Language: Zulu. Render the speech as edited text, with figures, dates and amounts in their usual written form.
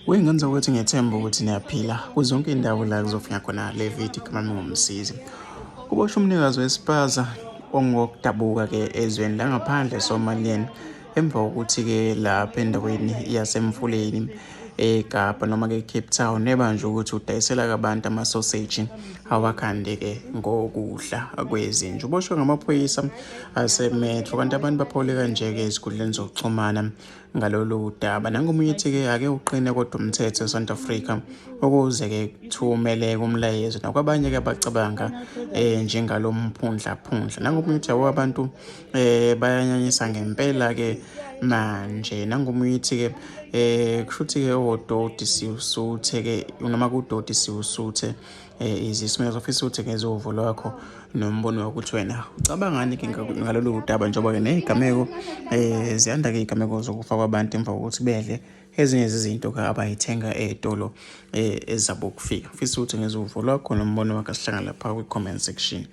Kuyingenza ukuthi ngethemba ukuthi niyaphila kuzonke indawo la kuzofika khona le video igama lami ngumsizi. Kuboshwa umnikazi wespaza ongokudabuka-ke ezweni langaphandle Somalian emva kokuthi-ke lapha endaweni yasemfuleni eKapa noma-ke Cape Town ebanjwe ukuthi udayisela kabantu amasoseji awakhande-ke ngokudla kwezinja. Uboshwe ngamaphoyisa asemetro kanti abantu baphawule kanje-ke ezinkundleni zokuxhumana ngalolu daba. Nangomunye uthi-ke ake uqine kodwa umthetho eSouth Africa ukuze-ke kuthumeleke umlayezo nakwabanye-ke abacabanga njengalo mphundlaphundla. Nangomunye uthi yabo abantu bayanyanyisa ngempela-ke manje. Nangomunye uthi-ke kusho ukuthi-ke odoti siwusuthe-ke noma kudoti siwusuthe izisu. Mina ngizofisa ukuthi ngezwe uvo lwakho nombono wokuthi wena ucabangani-ke ngalolu daba njengoba-ke ney'gameko ziyanda-ke iy'gameko zokufa kwabantu emva kokuthi bedle ezinye zezinto-ke abayithenga ey'tolo ezabo kufika. Ngifisa ukuthi ngezwe uvo lwakho nombono wakho, sihlangane lapha kwi-comment section.